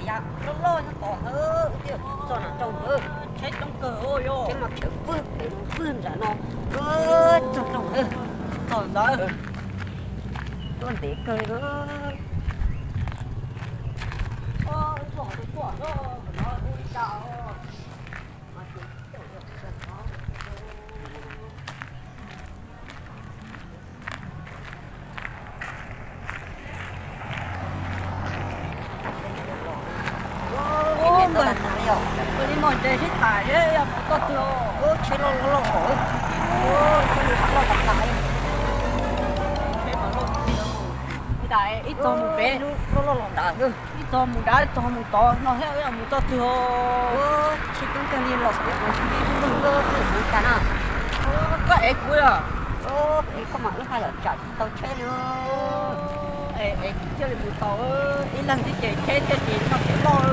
Loj loj nyob tod, txog nram rau ntawd. Tsheb coob kawg, tsheb mas khiav vwg pem vwg nram no. Txog rau ntawd, txog ntawd, tuaj ntev kawg li. Ua li no ces sib tham seb yog mus txoj twg. Tsheb loj loj loj, loj tas tas li. Ib txog mus pem, ib txog mus nrad, ib txog mus tod no thiab, yog mus txoj twg. Tsheb coob kawg li los pem no tsis mus tas na. Koj ev kuv, ev koj mas wb haj yam tsam tsis tau tsheb li. Ev kuv thiaj li mus tau, ib leeg thiab ces tsheb thiaj tsis muaj kev loj.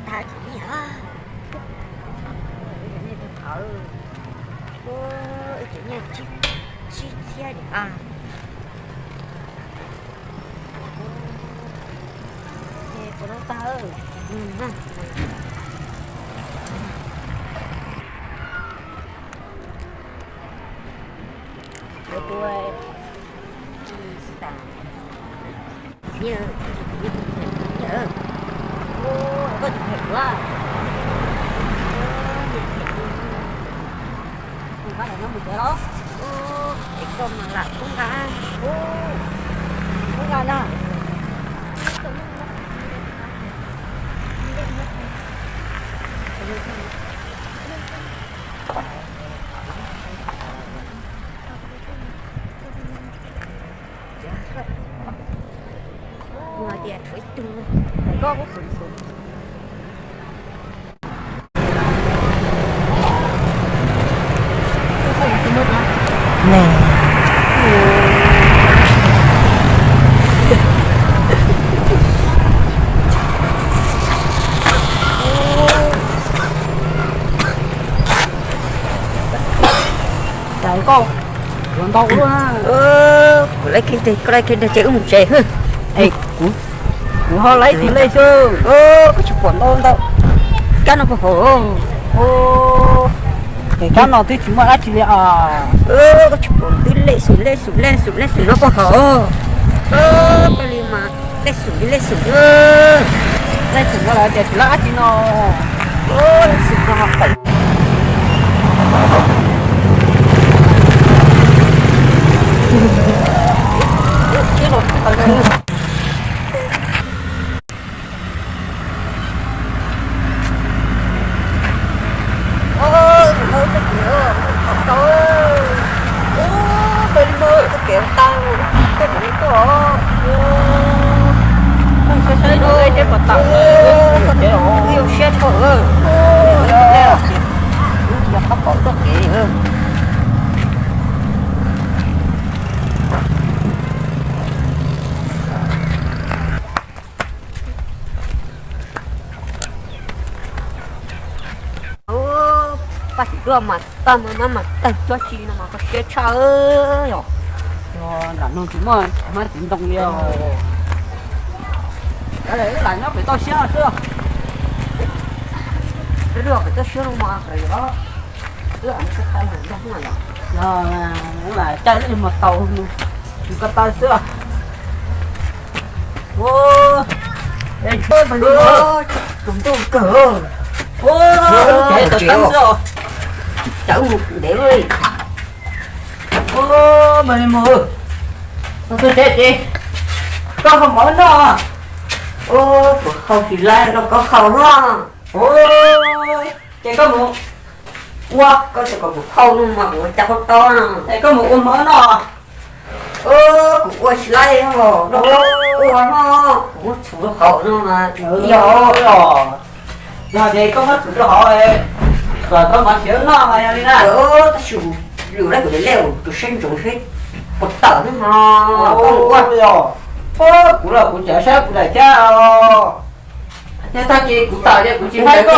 Tag, ib cov nyiaj tsib txhiab diam a. Ces puas tau tag? Koj tus them kuv, kuv nqa los no mus tsev los? Es koj mas lam kub nqa, kub nqa na. Mus hais tias tshuav ib tug, koj kuj xum xum. Cas koj yuav ntau ua luaj na. Kuv laib kiag tes, koj laib kiag tes ces wb mus tsev. Es kuv, kuv ho laib tus lej xwb. Koj tsis pom ntau ntau. Kab no puas haum? Es kab no twb tsis muaj dab tsi li os. Koj tsis pom twb lej xum lej xum lej xum lej xum no puas haum? Koj li mas lej xum li lej xum. Lej xum no lawm tias tsis lab dab tsi no. Lej xum no mas pem. Siab dhau, paj tsis duaj mas tag, mas mab mas tag, cob tsi no mas kho siab tshaj yom. Nram no tsis muaj hmab txiv ntoo li os. Lam nyob pem toj siab xwb. Peb lub pem toj siab no mas pem os. Wb lam mus txog qab ntoo no yom. Caij ib mus tau, mus ko taw xwb. Tus ntuj kawg. Ua, tsev tau tseeb xwb os. Cawm mus ntev li. Ua, mas li mus, txog tsev ces koj hau mov noj. Ua, kuv hau tsis laib los koj hau no. Ua, ces koj mus ua, koj tseem kom kuv hau no mas kuv ua cas hau tau no. Es koj mus ua mov noj. Kuv ua tsis laib os, ua no, kuv muab txhuv rau hauv no mas. Yog, yog ces koj muab txhuv rau hauv, kom koj mov siav noj mas yog li na. Tab sis lwm lawm kuv lej tus siab ntsoov seb puas tawm no, koj mus ua. Kuv los kuv tseem saib kuv daim thiab os. Yog tag kis kuv tawm ces kuv tsis hais koj.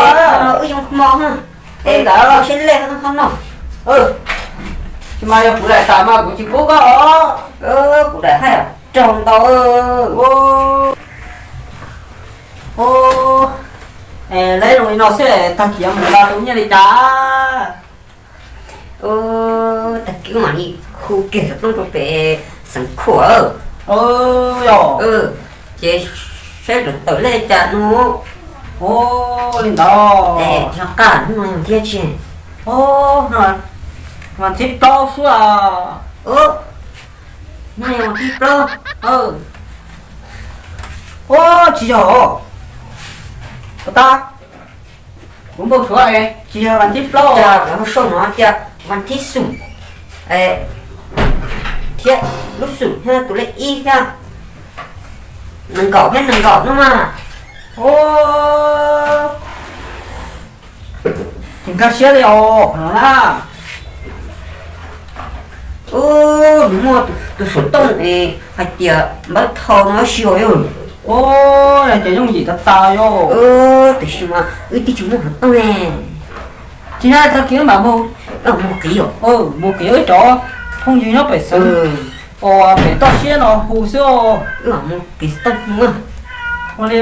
Wb zoo hmo, es ntawd siab lej no. Tsis mas yog kuv daim tawm mas kuv tsis pub koj os. Kuv daim haj yam raug ntau. Lawv zoo li no xwb tag kis yuav mus los tus nyiaj li cas? Tag kis mam li hu kiag xov tooj rau pem xeev khuam. Ces saib lawv tawm lej cas no. Li ntawd. Zoo qab hnub no thiab tsis? Vas thib plaub xwb. Hnub no vas thib plaub. Ua, tsis yog. Ua tab, kuv npau suav tsis yog vas thib plaub. Cas lawv sau no tias vas thib xum thiab lub xum thiab tus lej ib thiab nees nkaum thiab nees nkaum no mas. Tsis nkag siab li os no na. Nws muaj tus xov tooj es hais tias npawb thau no ib si os. Ua, ces yooj yim tas tas yog. Tiam sis mas wb twb tsis muaj xov tooj ne. Tsis na, tag kis wb mam mus. Mus qiv, mus qiv wb cov phooj ywg nyob pem xeev uas pem toj siab no hu xwb. Wb mam mus qiv xov tooj hu. Ua li.